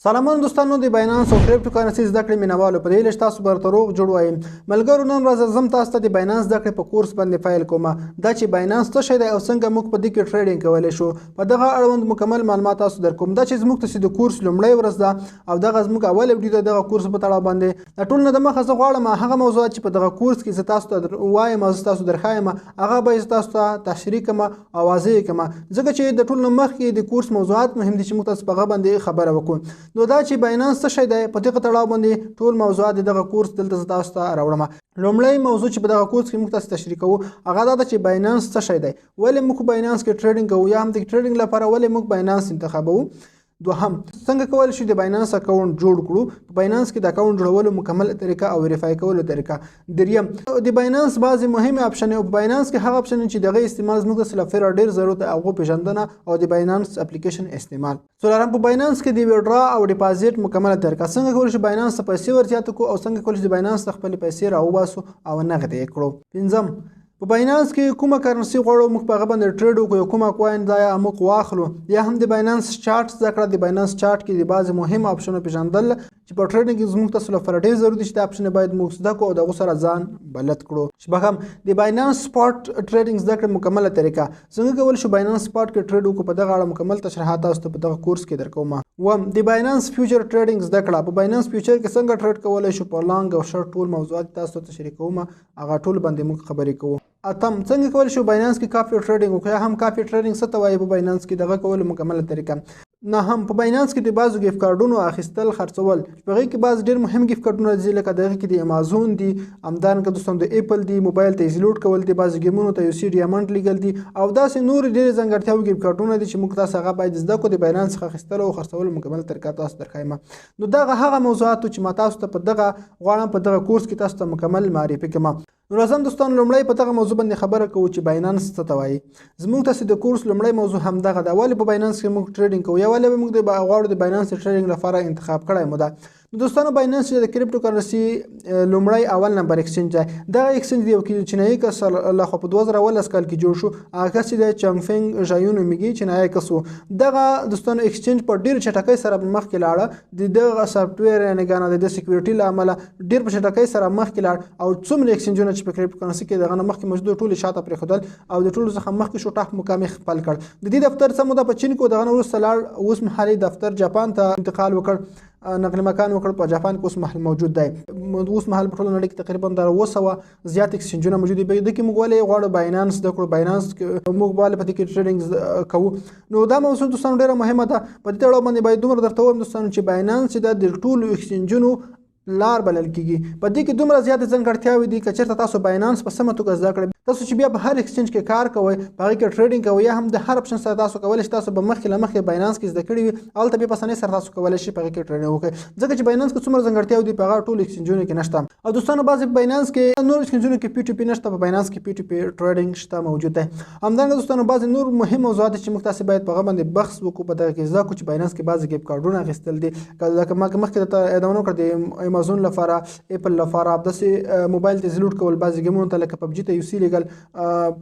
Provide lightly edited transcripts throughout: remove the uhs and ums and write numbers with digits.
سلامونه دوستانو، د بایننس او کریپټو کرنسي زده کړې مینوالو، په دې هیله چې تاسو به ورته روغ جوړ وایم. ملګرو، نن ورځ زم تاسو ته د بایننس زده کړې په کورس باندې پیل کوم. دا چې بایننس څه شی دی او څنګه موږ په دې کې ټریډینګ کولی شو، په دغه اړوند مکمل معلومات تاسو درکوم. دا چې زموږ تاسو د کورس لومړۍ ورځ ده او دغه زموږ اوله ویډیو ده دغه کورس په تړاو باندې. دا ټول نه د مخه زه غواړم هغه موضوعات چې په دغه کورس کې زه تاسو ته وایم او زه تاسو درښایم، هغه به زه تاسو ته تشریح کړم او واضح کړم، ځکه چې د ټول نه مخکې د کورس موضوعات مهم دي چې موږ تاسو په هغه باندې خبره وکړو. نو دا چې بایننس څه شی دی، په دغه تړاو باندې ټول موضوعات دغه کورس دلته زه تاسو ته راوړم. لومړی موضوع چې په دغه کورس کې موږ تاسو تشریح کوو، هغه دا ده چې بایننس څه شی دی، ولې موږ بایننس کې ټریډینګ کوو، یا هم د ټریډینګ لپاره ولې موږ بایننس انتخابوو. دوهم، څنګه کولی شو د بایننس اکاونټ جوړ کړو، په بایننس کې د اکاونټ جوړولو مکمل طریقه او ویریفای کولو طریقه. دریم، د بایننس بعضې مهمې آپشنې او په بایننس کې هغه آپشنې چې دغه استعمال زموږ د لپاره ډېر ضرورت دی، هغو پېژندنه او د بایننس اپلیکیشن استعمال. څلورم، په بایننس کې د ویډرا او ډیپازیټ مکمله طریقه، څنګه کولی شو بایننس ته پیسې ورزیاتې کړو او څنګه کولی شو د بایننس ته خپلې پیسې راوباسو او نغدې یې کړو. پنځم، په بایننس کې کومه کرنسي غواړو موږ په هغه باندې ټریډ وکړو، کومه کوین دا یا موږ واخلو، یا هم د بایننس چارټ زده کړه، د بایننس چارټ کې د بعضې مهم آپشنو پېژندل چې په ټریډینګ کې زموږ تاسو لپاره ډېر ضروري دي چې دا آپشن باید موږ زده کړو او د هغو سره ځان بلد کړو. شپږم، د بایننس سپاټ ټریډینګ زده کړې مکمله طریقه، څنګه کولی شو بایننس سپاټ کې ټریډ وکړو، په دغه اړه مکمل تشریحات تاسو ته په دغه کورس کې درکوم. اووم، د بایننس فیوچر ټریډینګ زده کړه، په بایننس فیوچر کې څنګه ټریډ کولی شو، په لانګ او شارټ ټول موضوعات تاسو ته تشریح کوم، هغه ټول باندې موږ خبرې کوو. اتم، څنګه کولی شو بایننس کې کاپي ټریډینګ وکړو، یا هم کاپي ټریډینګ څه ته وایي، په بایننس کې دغه کولو مکمله طریقه. نهم، په بایننس کې د بعضو ګیفت کارډونو اخیستل خرڅول، په هغې کې بعض ډېر مهم ګیفت کارډونه دي، لکه دغه کې د امازون دي، همدارنګه دوستان د اپل دي، موبایل ته ایزي لوډ کول دي، بعضو ګیمونو ته یو سی ډیامنټ لیږل دي او داسې نورې ډېرې ځانګړتیاوې ګیفت کارډونه دي چې موږ تاسو هغه باید زده کړو. د بایننس څخه اخیستلو او خرڅولو مکمله طریقه تاسو درښایم. نو دغه هغه موضوعات چې ما تاسو ته په دغه غواړم په دغه کورس کې تاسو ته مکمل معرفي کړم. نو راځم دوستان، لومړی په دغه موضوع باندې خبره کوو چې بایننس څه ته وایي. زموږ تاسو د کورس لومړی موضوع هم دغه ده، ولې په بایننس کې موږ ټریډینګ کوو، یا ولې موږ د غواړو د بایننس د ټریډینګ لپاره انتخاب کړی مو ده. نو دوستانو، بایننس چې د کریپټو کرنسي لومړی اول نمبر ایکسچینج دی. دغه ایکسچینج د یو چینایي کس لخوا په 2010 کال کې جوړ شو، هغه کس چې د چانګفینګ ژایو نومېږي، چینایي کس و. دغه دوستانو ایکسچینج په ډېر چټکۍ سره مخکې لاړه، د دغه سافټویر یعنې ګانه د سکیورټي له امله ډېر په چټکۍ سره مخکې لاړ او څومره ایکسچینجونه چې په کریپټو کرنسي کې دغه نه مخکې موجود وو، ټول یې شاته پرېښودل او د ټولو څخه مخکې شو، ټاپ مقام یې خپل کړ. د دې دفتر څه موده په چین کې و، دغه نه وروسته لاړ، اوس مهال یې دفتر جاپان ته انتقال وکړ، نقل مکان وکړ، په جاپان کې اوس مهال موجود دی. اوس مهال په ټوله نړۍ کې تقریبا دا 700 زیات ایکسچینجونه موجود دي. په دې کې موږ ولې غواړو بایننس زده کړو، بایننس کې موږ ولې په دې کې ټریډینګ کوو؟ نو دا موضوع دوستانو ډېره مهمه ده. په دې تړاو باندې باید دومره درته ووایم دوستانو چې بایننس چې ده د ټولو ایکسچینجونو لار بلل کیږي. په دې کې دومره زیاتې ځانګړتیاوې دي، که چېرته تاسو بایننس په سمه توګه زده کړئ، تاسو چې بیا په هر ایکسچینج کې کار کوئ، په هغې کې ټریډینګ کوئ، یا هم د هر اپشن سره تاسو کولی شئ، تاسو به مخکې له مخکې بایننس کې زده کړي وي، هلته بیا په اسانۍ سره تاسو کولی شئ په هغې کې ټریډینګ وکړئ، ځکه چې بایننس کې څومره ځانګړتیاوې دي په هغه ټولو ایکسچینجونو کې نشته. او دوستانو، بعضې په بایننس کې نور ایکسچینجونو کې پی ټو پی نشته، په بایننس کې پی ټو پی ټریډینګ شته موجود دی. همدارنګه دوستانو، بعضې نور مهم موضوعات چې موږ تاسې باید په هغه باندې بحث وکړو، په دغه کې زده کړو چې بایننس کې بعضې ګیفت کارډونه اخیستل دي، لکه ما مخکې درته یادونه وکړه د امازون لپاره، اپل لپاره، داسې موبایل ته زلوډ کول، بعضې ګیمونو ته لکه پبجي ته یو سی لیږل،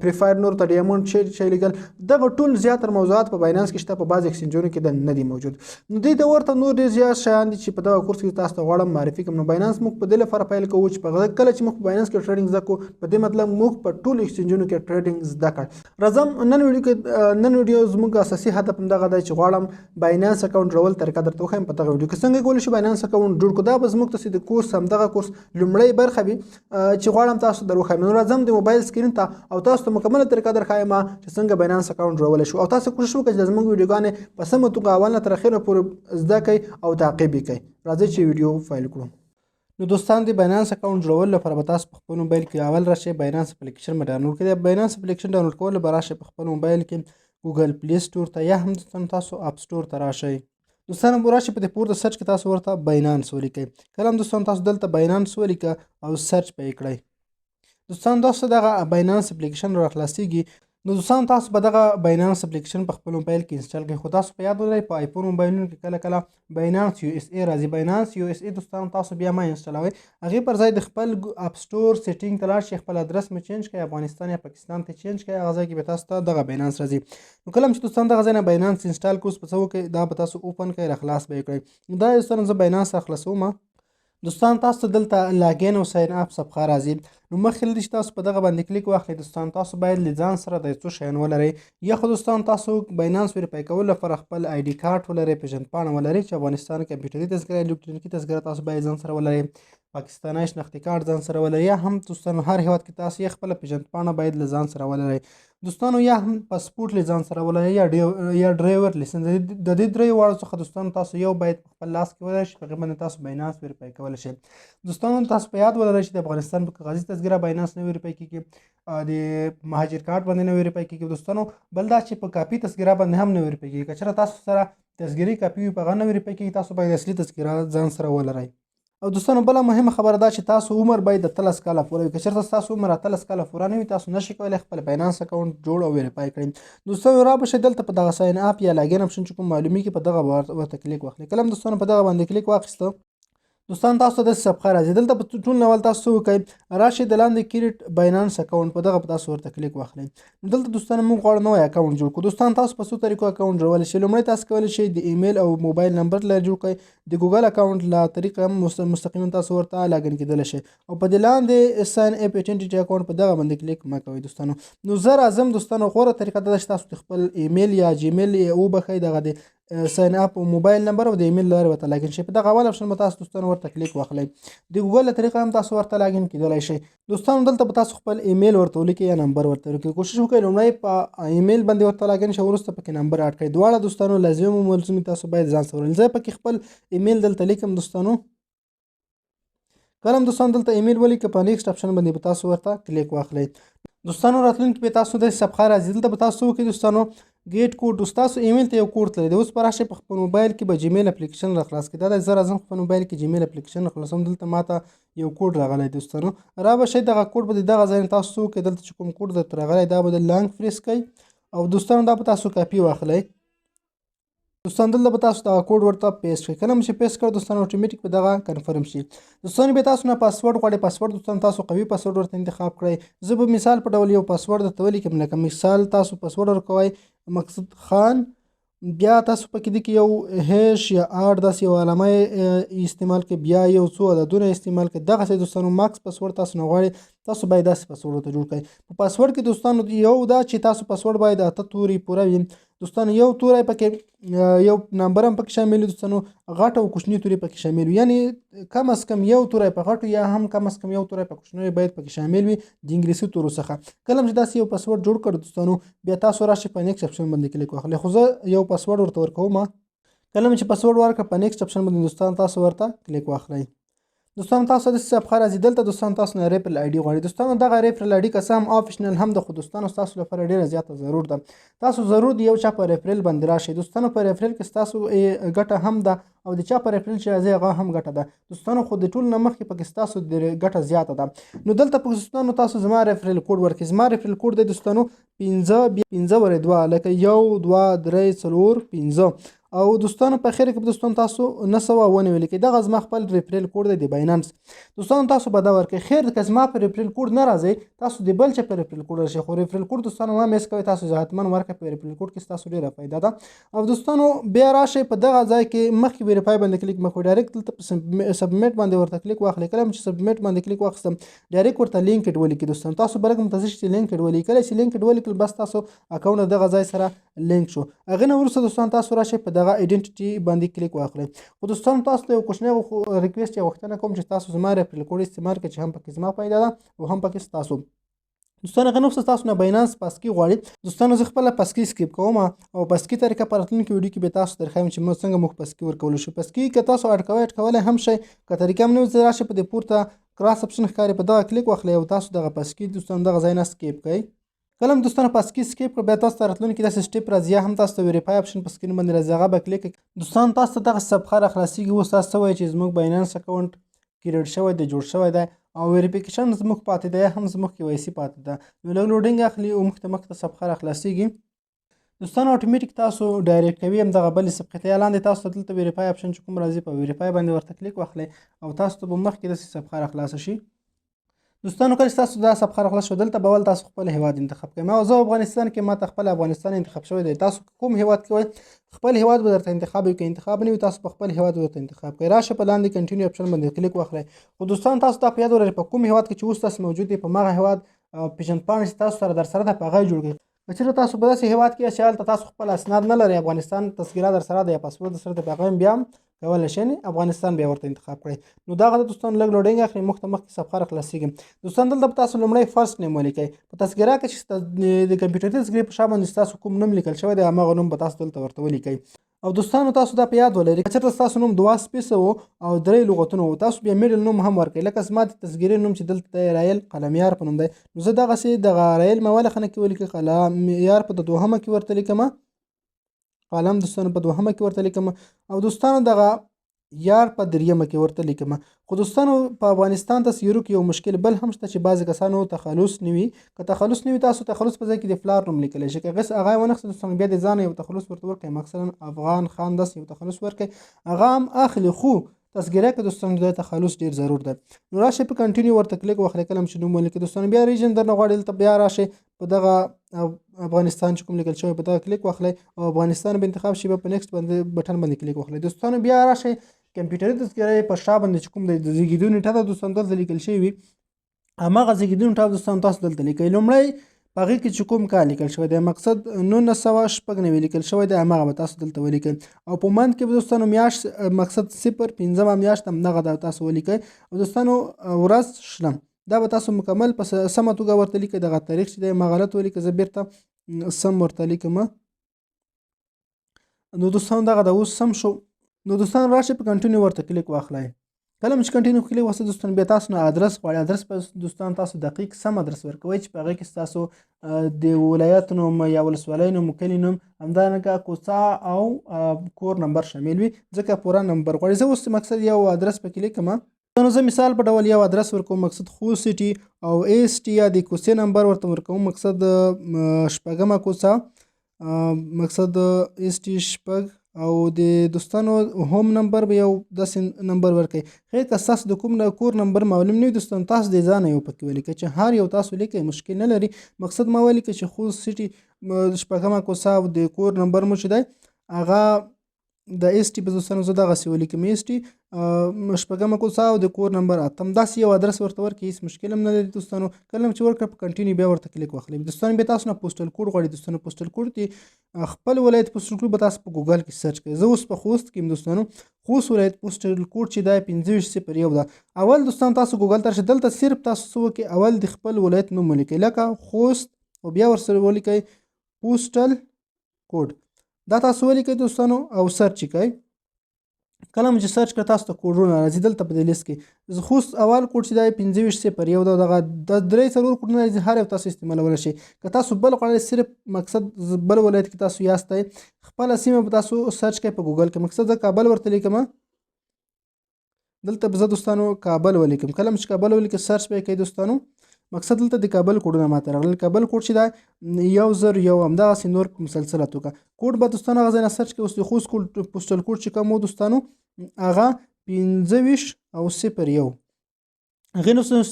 فری فایر نور ته ډیامنډ شی لیږل، دغه ټول زیاتره موضوعات په بایننس کې شته، په بعضې ایکسچینجونو کې د نه دي موجود. نو دې ته ورته نور ډېر زیات شیان دي چې په دغه کورس کې تاسو ته غواړم معرفي کړم. نو بایننس موږ په دې لپاره پیل کوو چې په کله چې موږ په بایننس کې ټریډینګ زده کړو، په دې مطلب موږ په ټولو ایکسچینجونو کې ټریډینګ زده کړ. راځم نن ویډیو کې، نن ویډیو زموږ اساسي هدف هم دغه دی چې غواړم بایننس اکاونټ جوړول طریقه درته وښایم. په دغه ویډیو کې څنګه کولی شو بایننس اکاونټ جوړ کړو، دا به زموږ تاسو د کورس همدغه کورس لومړۍ برخه وي چې غواړم تاسو در وښایم. نو راځم د موبایل سکرین ته او تاسو ته مکمله طریقه درښایم چې څنګه بایننس اکاونټ جوړولی شو، او تاسو کوشش وکړئ چې زموږ ویډیوګانې په سمه توګه اول نه تر اخره پورې زده کړئ او تعقیب یې کړئ. راځئ چې ویډیو فایل کړو. نو دوستان، د بایننس اکاونټ جوړولو لپاره به تاسو په خپل موبایل کې اول راشئ بایننس اپلیکیشن به ډاونلوډ کړئ. بایننس اپلیکیشن ډاونلوډ کولو به راشئ په خپل موبایل کې ګوګل پلی سټور ته یا هم دوستان تاسو اپ سټور ته راشئ. دوستان به راشئ په دې پورته سرچ کې تاسو ورته بایننس ولیکئ. کله هم دوستان تاسو دلته بایننس ولیکئ او سرچ به یې کړئ، دوستان تاسو دغه بایننس اپلیکیشن را خلاصیږي. نو دوستانو تاسو به دغه باینانس اپلیکیشن په خپل موبایل کې انسټال کړئ، خو تاسو په یاد ولرئ په آیفون موبایلونو کې کله کله باینانس یو اس ای راځي. باینانس یو اس ای دوستانو تاسو بیا مه انسټالوئ، هغې پر ځای د خپل اپ سټور سیټینګ ته لاړ شئ، خپل ادرس مو چینج کړئ، افغانستان یا پاکستان ته چینج کړئ، هغه ځای کې به تاسو ته دغه باینانس راځي. نو کله چې دوستان دغه ځای نه باینانس انسټال کړو، اوس به څه وکړئ، دا به تاسو اوپن کړئ، راخلاص به یې کړئ. نو دا دوستانو زه باینانس راخلاصوم. دوستان تاسو ته دلته لاګین او ساین اپ صفحه راځي. نو مخکې له دې چې تاسو په دغه باندې کلیک واخلئ دوستان، تاسو باید له ځان سره د څو شیان ولرئ. یا خو دوستان تاسو باینانس ویریفای کولو لپاره خپل آی ډي کارت ولرئ، پېژندپاڼه ولرئ چې افغانستان کمپیوټري تذکره، الکترونیکي تذکره تاسو باید ځان سره ولرئ، پاکستاني شناختي کارت ځان سره ولرئ، یا هم دوستانو هر هیواد کې تاسو یې خپله پېژندپاڼه باید له ځان سره ولرئ دوستانو، یا هم پاسپورت له ځان سره ولرئ، یا ډرایور لایسنس. د دې دریو واړو څخه دوستانو تاسو یو باید په خپل لاس کې ولرئ چې په هغې باندې تاسو باینانس ویریفای کولی شئ. دوستانو تاسو په یاد ولرئ چې د افغانستان په کاغذي تذکره باینانس نه ویریفای کېږي، د مهاجر کارت باندې نه ویریفای کېږي دوستانو، بل دا چې په کاپي تذکره باندې هم نه ویریفای کېږي. که چېرته تاسو سره تذکرې کاپي وي په هغه نه ویریفای کېږي، تاسو باید اصلي تذکره ځان سره ولرئ. او دوستانو بله مهمه خبره دا چې تاسو عمر باید 18 کاله پوره وي. که چېرته ستاسو عمر 18 کاله پوره نه وي، تاسو نشئ کولی خپل باینانس اکاونټ جوړ او ویریفای کړئ. دوستانو را به شئ دلته په دغه ساین اپ یا لاګین اپشن چې کوم معلومیږي په دغه ورته کلیک واخلئ. کله هم دوستانو په دغه باندې کلیک واخیسته دوستان تاسو ته داسې صفحه راځي. دلته په ټول اول تاسو څه وکړئ، راشئ د لاندې کریټ باینانس اکاونټ په دغه په تاسو ورته کلیک واخلئ. نو دلته دوستان موږ غواړو نوی اکاونټ جوړ کړو. دوستان تاسو په څو طریقو اکاونټ جوړولی شئ. لومړی تاسو کولی شئ د ایمیل او موبایل نمبر له جوړ کړئ، د ګوګل اکاونټ له طریقه هم مستقیما تاسو ورته لاګین کېدلی شئ. او په دې لاندې ساین اپ ایډنټیټي اکاونټ په دغه باندې کلیک مه کوئ دوستانو. نو زه راځم دوستانو، غوره طریقه دا ده چې تاسو د خپل ایمیل یا جیمیل وبښئ، دغه د ساین اپ او موبایل نمبر او د ایمیل لارې ورته لاګین شئ. په دغه اول اپشن به تاسو دوستانو ورته کلیک واخلئ. د ګوګل له طریقه هم تاسو ورته لاګین کېدلی شئ. دوستانو دلته به تاسو خپل ایمیل ورته ولیکئ یا نمبر ورته ولیکئ. کوشش وکړئ لومړی په ایمیل باندې ورته لاګین شئ، وروسته پکې نمبر اډ کړئ. دواړه دوستانو لازم او ملزومي تاسو باید ځان سره ولرئ. زه پکې خپل ایمیل دلته لیکم دوستانو. کله هم دوستانو دلته ایمیل ولیکئ، په نیکسټ اپشن باندې به تاسو ورته کلیک واخلئ. دوستانو راتلونکي به تاسو داسې صفحه راځي. دلته به تاسو وکړئ دوستانو ګیټ کوډ، ستاسو ایمیل ته یو کوډ تللی دی. اوس به راشئ په خپل موبایل کې به جیمیل اپلیکیشن راخلاص کړئ. دا دی زه راځم خپل موبایل کې جیمیل اپلیکیشن راخلاصوم. دلته ماته یو کوډ راغلی دوستانو، را به شئ دغه کوډ به د دغه ځای نه تاسو څه وکړئ، دلته چې کوم کوډ درته راغلی دا به د لانګ پریس کړئ او دوستانو دا به تاسو کاپي واخلئ. دوستان دلته به تاسو دغه کوډ ورته پیسټ کړئ. کله چې پیسټ کړ دوستان اتوماتیک به دغه کنفرم شي. دوستان به تاسو نه پاسورډ غواړي، پاسورډ دوستان تاسو قوي پاسورډ ورته انتخاب کړئ. زه به مثال په ډول یو پاسورډ درته ولیکم، لکه مثال تاسو پاسورډ ورکوئ مقصود خان، بیا تاسو پکې دي کې یو هیش یا آر داسې یو علامه استعمال کړئ، بیا یو څو عددونه استعمال کړئ. دغسې دوستانو ماکس پاسورډ تاسو نه غواړي، تاسو باید داسې پاسورډ ورته جوړ کړئ. په پاسورډ کې دوستانو یو دا چې تاسو پاسورډ باید 8 توري پوره وي دوستانو، یو توری پکې، یو نمبر هم پکې شامل وي دوستانو، غټ او کوچني توري پکې شامل وي، یعنی کم از کم یو توری په غټو یا هم کم از کم یو توری په کوچنیو باید پکې شامل وي د انګلیسي تورو څخه. کله چې داسې یو پاسورډ جوړ کړ دوستانو، بیا تاسو راشئ په نیکسټ اپشن باندې کلیک واخلئ. خو زه یو پاسورډ ورته ورکوم. کله چې پاسورډ ورکړ په نیکسټ اپشن باندې دوستان تاسو ورته کلیک واخلئ. دوستان تاسو داسې صفحه راځي. دلته دوستان تاسو نه ریفرل آی ډي غواړي. دوستانو دغه ریفرل آی ډي که څه هم آپشنل هم ده، خو دوستانو ستاسو لپاره ډېره زیاته ضرور ده. تاسو ضرور د یو چا په ریفرل باندې راشئ. دوستانو په ریفرل کې ستاسو ګټه هم ده او د چا په ریفرل چې راځي هغه هم ګټه ده دوستانو، خو د ټولو نه مخکې پکې ستاسو د ګټه زیاته ده. نو دلته په دوستانو تاسو زما ریفرل کوډ ورکړئ. زما ریفرل کوډ دی دوستانو پنځه بیا پنځه ورې دوه، لکه 1 2 3 4 5. او دوستانو په اخر کې به دوستانو تاسو نه سوه ونه ولیکئ. دغه زما خپل ریفرل کوډ دی د باینانس. دوستانو تاسو به دا ورکړئ. خیر که زما په ریفرل کوډ نه راځئ، تاسو د بل چا په ریفرل کوډ راشئ، خو ریفرل کوډ دوستانو مه میس کوئ، تاسو حتما ورکړئ. په ریفرل کوډ کې ستاسو ډېره فایده ده. او دوستانو بیا راشئ په دغه ځای کې مخکې ویریفای باندې کلیک مه کوئ، ډایرکټ دلته په سبمیټ باندې ورته کلیک واخلئ. کله چې سبمیټ باندې کلیک واخیستم، ډایرکټ ورته لینک اډ ولیکئ. دوستانو تاسو به لږ منتظر شئ چې لینک اډ ولیکئ. کله چې لینک اډ ولیکل، بس تاسو اکاونټ دغه ځای سره لینک شو. هغې نه وروسته دوستان تاسو راشئ په دغه ایډنټیټي باندې کلیک واخلئ. خو دوستانو تاسو ته یو کوچنی ریکویسټ یا غوښتنه کوم چې تاسو زما ریفرل کوډ استعمال کړئ، چې هم پکې زما فایده ده او هم پکې ستاسو. دوستانو هغه نفس تاسو نه باینانس پاسکی غواړي. دوستانو زه خپله پاسکی سکیپ کوم او پاسکی طریقه په راتلونکي ویډیو کې به تاسو درښایم چې موږ څنګه پاسکی ورکولی شو. پاسکی که تاسو اډ کوئ، اډ کولی هم شئ. که طریقه هم نه وي، راشئ په دې پورته کراس اپشن ښکاري، په دغه کلیک واخلئ او تاسو دغه پاسکی دوستانو دغه ځای نه سکیپ کړئ. کله هم دوستانو پاسکی سکیپ کړ، بیا تاسو ته راتلونکي داسې سټیپ راځي، یا هم تاسو ته ویریفای اپشن په سکرین باندې راځي، هغه به کلیک کړئ. دوستان تاسو ته دغه صفحه راخلاصېږي. اوس تاسو څه وایي چې زموږ باینانس اکاونټ کریټ شوی دی، جوړ شوی دی او verification زموږ پاتې ده، هم زموږ KYC پاتې ده. نو لږ loading اخلي او موږ ته مخته صفحه را خلاصېږي. دوستانو اتوماتیک تاسو direct کوي هم دغه بلې صفحې ته. لاندې تاسو ته دلته verify option چې کوم راځي، په verify باندې ورته کلیک واخلئ او تاسو ته به مخکې داسې صفحه را خلاصه شي. دوستانو کله چې تاسو دا صفحه را خلاص شو، دلته به اول تاسو خپل هیواد انتخاب کړئ. ما زه افغانستان کې، ما ته خپل افغانستان انتخاب شوی دی. تاسو کوم هیواد کې وئ، خپل هیواد به درته انتخاب وي. که انتخاب نه وي، تاسو په خپل هیواد ورته انتخاب کړئ. راشه په لاندې continue option باندې کلیک واخلئ. خو دوستان تاسو دا په یاد ولرئ، په کوم هیواد کې چې اوس تاسو موجود دی، په مغه هیواد پیژندپاڼه چې تاسو سره در سره ده، په هغه جوړ کړئ. که چېرته تاسو په داسې هیواد کې یاست چې هلته تاسو خپل اسناد نه لرئ، افغانستان تذکره در سره ده یا پاسپورت در سره ده، په هغه بیا هم کولی شئ افغانستان بیا ورته انتخاب کړئ. نو دغه ده دوستان، لږ loading اخلي، موږ ته مخکې صفحه را خلاصېږي. دوستان دلته به تاسو لومړی first name ولیکئ. په تذکره کې چې د کمپیوټري تذکرې په شا باندې ستاسو کوم نوم لیکل شوی دی، هماغه نوم به تاسو دلته ورته ولیکئ. او دوستانو تاسو دا په یاد ولرئ، که چېرته ستاسو نوم دوه space وو او درې لغتونه وو، تاسو بیا middle نوم هم ورکړئ. لکه زما د تذکرې نوم چې دلته دی رایل قلمیار په نوم دی، نو زه دغسې دغه رایل مې اوله خانه کې ولیکه، قلمیار په دوهمه کې ورته لیکم، قلم دوستانو په دوهمه کې ورته لیکم، او دوستانو دغه یار په دریمه کې ورته لیکم. خو دوستانو په افغانستان تذکرو کې یو مشکل بل هم شته چې بعضې کسانو تخلص نه وي. که تخلص نه وي، تاسو تخلص په ځای کې د پلار نوم لیکلی شئ. که غس هغه یې ونه خیسته دوستانو، بیا د ځانه یو تخلص ورته ورکړئ، مثلا افغان خان داسې یو تخلص ورکړئ، هغه هم اخلي. خو تذکره کې دوستانو د تخلص ډېر ضرور دی. نو راشئ په continue ورته کلیک واخلئ. کله چې نوم ولیکئ دوستانو، بیا region درنه غواړي، دلته بیا راشئ په دغه افغانستان چې کوم لیکل شوی، په دغه کلیک واخلئ او افغانستان به انتخاب شي، بیا په next باندې button باندې کلیک واخلئ. دوستانو بیا راشئ کمپیوټري تذکره په شا باندې چې کوم دی د زیږېدو نېټه ده دوستانو، دلته لیکل شوی وي، هماغه زیږېدو نېټه دوستانو تاسو دلته لیکئ. لومړی په هغې کې چې کوم کال لیکل شوی دی، مقصد 1996 لیکل شوی دی، هماغه به تاسو دلته ولیکئ. او په month کې به دوستانو میاشت مقصد 0 پنځمه میاشت همدغه ده تاسو ولیکئ. او دوستانو ورځ شلم، دا به تاسو مکمل په سمه توګه ورته لیکئ. دغه تاریخ چې دی ما غلط ولیکه، زه بېرته سم ورته لیکم. نو دوستانو دغه د اوس سم شو. نو دوستانو راشئ په continue ورته کلیک واخلئ. کله چې continue کلیک واخلئ دوستانو، بیا تاسو نه ادرس غواړي. ادرس به دوستان تاسو دقیق سم ادرس ورکوئ چې په هغې کې ستاسو د ولایت نوم یا ولسوالۍ نوم، کلي نوم، همدارنګه کوڅه او کور نمبر شامل وي، ځکه پوره نمبر غواړي. زه اوس مقصد یو ادرس پکې لیکم. نو زه مثال په ډول یو ادرس ورکوم، مقصد خوست city او ST یا د کوڅې نمبر ورته ورکوم، مقصد شپږمه کوڅه، مقصد ST 6، او د دوستانو home number به یو داسې نمبر ورکړئ. خیر که ستاسو د کوم کور نمبر معلوم نه وي دوستان، تاسو د ځانه یو پکې ولیکئ چې هر یو تاسو لیکئ، مشکل نه لري. مقصد ما ولیکئ چې خوست city شپږمه کوڅه او د کور نمبر مو چې دی هغه د ST په دوستانو زه دغسې ولیکم، ST شپږمه کوڅه او د کور نمبر اتم، داسې یو ادرس ورته ورکړئ، هېڅ مشکل هم نه لري دوستانو. کله چې ورکړه په continue بیا ورته کلیک واخلئ. دوستانو بیا تاسو نه postal code غواړي. دوستانو postal code دی خپل ولایت postal code به تاسو په ګوګل کې search کړئ. زه اوس په خوست کې یم دوستانو، خوست ولایت postal code چې دی 2501 ده. اول دوستان تاسو ګوګل ته راشئ، دلته صرف تاسو څه وکړئ، اول د خپل ولایت نوم ولیکئ لکه خوست، او بیا ورسره ولیکئ postal code، دا تاسو ولیکئ دوستانو او search یې کړئ. کله مو چې search کړه تاسو ته کوډونه راځي دلته په دې لیست کې. زه خوست اول کوډ چې دی 2501 ده، دغه د درې څلور کوډونه راځي، هر یو تاسو استعمالولی شئ. که تاسو بل غواړئ صرف مقصد بل ولایت کې تاسو یاستئ، خپله سیمه به تاسو search کړئ په ګوګل کې. مقصد زه کابل ورته لیکم، دلته به زه دوستانو کابل ولیکم. کله مو چې کابل ولیکم search به یې کړئ دوستانو، مقصد دلته د کابل کوډونه ماته راغلل. کابل کوډ چې دی 1001، همدغسې نور په مسلسله توګه کوډ به دوستانو هغه ځای نه search کړئ. اوس د خوست کوډ postal code چې کوم و دوستانو هغه 2501. هغې نو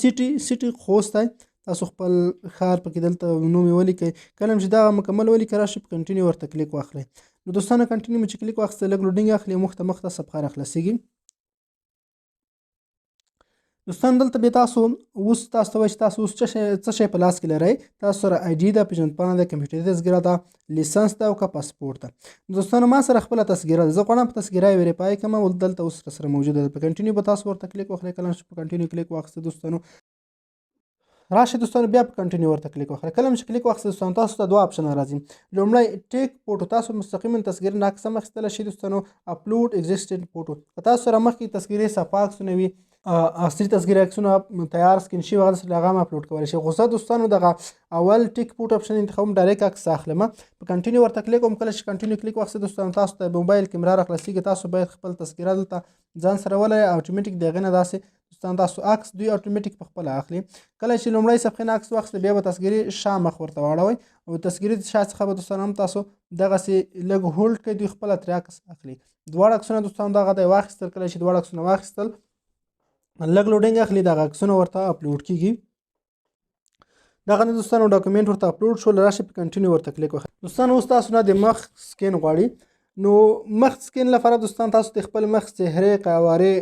city خوست دی، تاسو خپل ښار پکې دلته نوم یې ولیکئ. کله چې دغه مکمل ولیکئ راشئ په continue ورته کلیک واخلئ. نو دوستانو continue مو چې کلیک واخیسته، لږ loading اخلي، مخ ته مخ ته صفحه راخلاصېږي. دوستان دلته بیا تاسو اوس تاسو ته وایي چې تاسو اوس څه شی په لاس کې لرئ. تاسو سره ID ده، پېژندپاڼه ده، کمپیوټري تذکره ده، لیسنس ده او که پاسپورت ده. دوستانو ما سره خپله تذکره ده، زه غواړم په تذکره یې verify کړم او دلته اوس سره موجوده ده. په continue به تاسو ورته کلیک واخلئ. کله چې په continue کلیک واخیسته دوستانو، راشئ دوستانو بیا په continue ورته کلیک واخلئ. کله چې کلیک واخیسته دوستانو تاسو ته دوه option راځي. لومړی take photo، تاسو مستقیما تذکرې نه عکس هم اخیستلی شئ دوستانو. upload existing photo، که تاسو سره مخکې تذکرې صفا عکسونه وي عصري تصویري عکسونه تیار سکین شي، هغه سره هغه اپلوډ کولی شي. خو زه دوستانو دغه اول take photo option انتخابوم، direct عکس اخلم، په continue ورته کلیک کوم. کله چې continue کلیک واخیست دوستانو، تاسو ته موبایل کیمرا راخلاصېږي. تاسو باید خپل تصویره دلته ځان سره ولرئ، اتوماتیک د هغې نه داسې دوستان تاسو عکس دوی اتوماتیک په خپله اخلي. کله چې لومړی صفحې نه عکس واخیست، بیا به تصویري شا مخ ورته واړوئ او تصویري شا څخه به دوستان هم تاسو دغسې لږ hold کوئ، دوی خپله ترې عکس اخلي. دواړه عکسونه دوستان دغه دی واخیستل. کله چې دواړه عکسونه واخیستل، لږ loading اخلي، دغه عکسونه ورته اپلوډ کیږي. دغه نه دوستانو document ورته اپلوډ شو، راشي په continue ورته کلیک وکړئ. دوستانو اوس تاسو نه د مخ scan غواړي، نو مخ scan لپاره دوستان تاسو د خپل مخ څهرې قوارې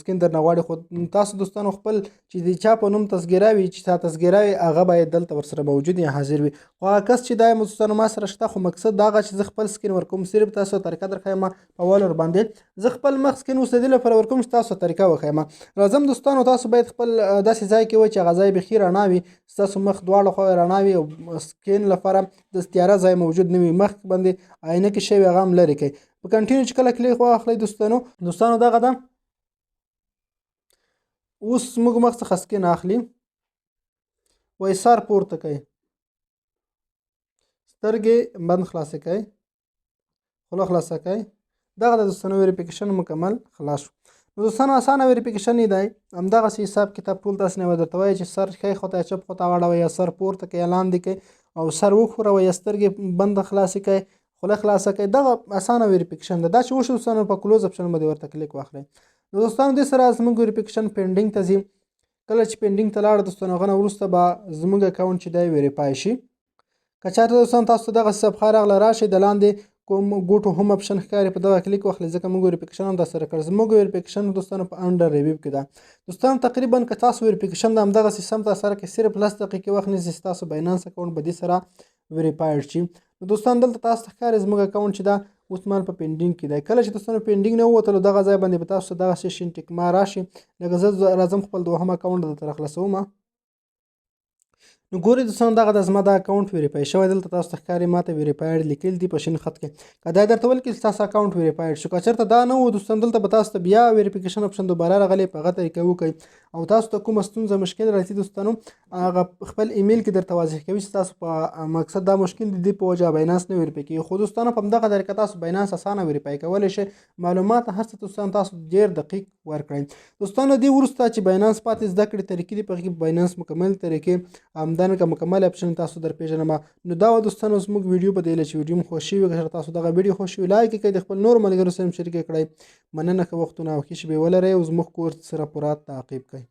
scan درنه غواړي. خو تاسو دوستانو خپل چې د چا په نوم تذکره وي، چې تا تذکره وي، هغه باید دلته ورسره موجود یا حاضر وي. خو هغه کس چې دا دوستانو ما سره شته، خو مقصد دغه چې زه خپل scan ورکوم، صرف تاسو طریقه درښایم. په اول ور باندې زه خپل مخ scan اوس د دې لپاره ورکوم چې تاسو طریقه وښایم. راځم دوستانو، تاسو باید خپل داسې ځای کې وئ چې هغه ځای بیخي رڼا وي، ستاسو مخ دواړه خواوې رڼا وي او scan لپاره د تیاره ځای موجود نه وي. مخ باندې آینه کې شوی هغه هم لرې کړئ. په continue چې کله کلیک واخلئ دوستانو دغه ده اوس موږ مخ څخه scan اخلي. وایي سر پورته کوي، سترګې بند خلاصې کوي، خوله خلاصه کوي. دغه د دوستانو verification مکمل خلاص شو. نو دوستانو اسانه verification یې دی، همدغسې حساب کتاب ټول تاسو نه درته وایي چې سر ښی خواته یا چپ خواته واړوئ، یا سر پورته کوي یا لاندې کوي، او سر وښوروئ، یا سترګې بند خلاصې کوي، خوله خلاصه کوي. دغه اسانه verification ده. دا چې وشو دوستانو، په close option باندې ورته کلیک واخلئ. نو دوستانو دې سره زموږ verification pending ته ځي. کله چې pending ته لاړ دوستانو، هغه نه وروسته به زموږ account چې دی verify شي. که چېرته دوستان تاسو ته دغه صفحه راغله، راشئ د لاندې کوم go to home option ښکاري، په دغه کلیک واخلئ، ځکه موږ verification هم ترسره کړ. زموږ verification دوستانو په under review کې ده. دوستانو تقریبا که تاسو verification د همدغه سیستم ترسره کړئ، صرف 10 دقیقې وخت نیسي، ستاسو Binance account به دې سره verified شي. نو دوستان دلته تاسو ته ښکاري زموږ account چې ده اوس مهال په pending کې دی. کله چې دوستانو pending نه ووتلو، دغه ځای باندې به تاسو دغسې شین tick mark راشي. لکه زه راځم خپل دوهم account درته راخلاصوم. نو ګورئ دوستانو، دغه د زما دا account verify شوی. دلته تاسو ته ښکاري ماته verified لیکل دي په شین خط کې. که دا درته ولیکل ستاسو account verified شو. که چېرته دا نه و دوستان، دلته به تاسو ته بیا verification option دوباره راغلی، په هغه طریقه وکړئ. او تاسو ته کومه ستونزه مشکل راځي دوستانو، هغه خپل ایمیل کې درته واضح کوي چې تاسو په مقصد دا مشکل دی، دې په وجه Binance نه verify کېږي. خو دوستانو په همدغه طریقه تاسو Binance اسانه verify کولی شئ. معلومات هر څه دوستان تاسو ډېر دقیق ورکړئ. دوستانو دې وروسته چې Binance پاتې زده کړې طریقې دي، په هغې کې Binance مکمل طریقې همدارنګه مکمل option تاسو در پیژنم. نو دا وه دوستانو زموږ ویډیو. په دې چې ویډیو مو خوښ شوي، که تاسو دغه ویډیو خوښ شوي like یې کړئ، د خپل نورو ملګرو سره هم شریک کړئ. مننه، ښه وختونه او ښې شېبې ولرئ او زموږ کورس سره پوره تعقیب کړئ.